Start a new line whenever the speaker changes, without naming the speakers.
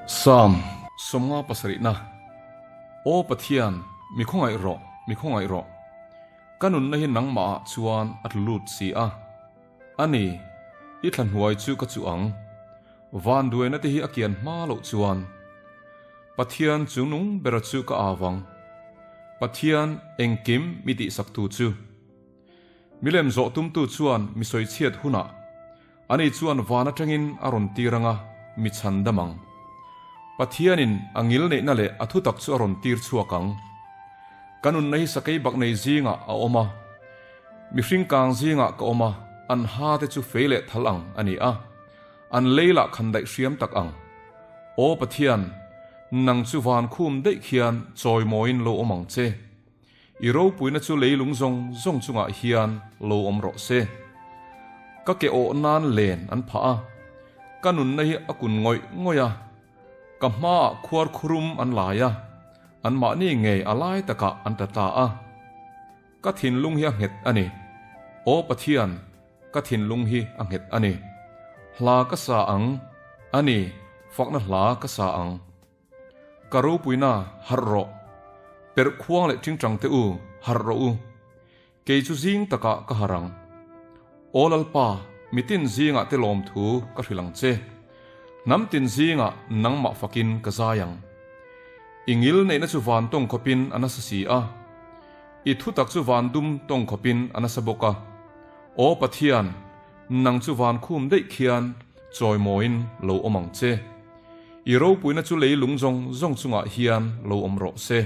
Psalm 57 Aw Pathian, mi khawngaih rawh, mi khawngaih rawh. Ka nunna hi nangmahah chuan a tlu lut si a. A ni, i thla hnuai chu ka chuh ang. Vanduaina te hi a kian hma loh chuan. Pathian chu nung bera chu ka au ang. Pathian engkim mi tihsaktu chu. Milem zawh tumtu chuan mi sawichhiat hunah ani chuan van atangin a rawn tir anga mi chhan dam ang. Pathianin a ngil neihna leh a thutak chu a rawn tir chhuak ang. Ka nunna hi sakei bak nei zingah a awm a, mihring kang zingah ka awm a, an ha te chu fei leh thal ang a ni a, an lei lah khan daih hriam tak ang. Aw Pathian, nang chu van khum daih khian chawimawiin lo awm ang che. I ropuina chu leilung zawng zawng chungah hian lo awm rawh se. Ka ke awh nan len an phah a, ka nunna hi a kun ngawih ngawih a, ka hmaah khuar khurum an lai a, anmahni ngei a lai takah an ta ta a. Ka thinlung hi a nghet a ni. Aw Pathian, ka thinlung hi a nghet a ni. Hla ka sa ang, a ni, fakna hla ka sa ang. Ka ropuina, harh rawh. Perh khuang leh tingtang te u, harh rawh u. Kei chu zing takah ka harh ang. Aw Lalpa, mitin zingah te lawmthu ka hrilh ang che. Hnam tin zingah nangmah fakin ka zai ang. I ngil neihna chu van tawng khawpin a nasa si a, i thutak chu van dum tawng khawpin a nasa bawk a. Aw Pathian, nang chu van khum daih khian chawimawiin lo awm ang che. I ropuina chu leilung zawng zawng chungah hian lo awm rawh se.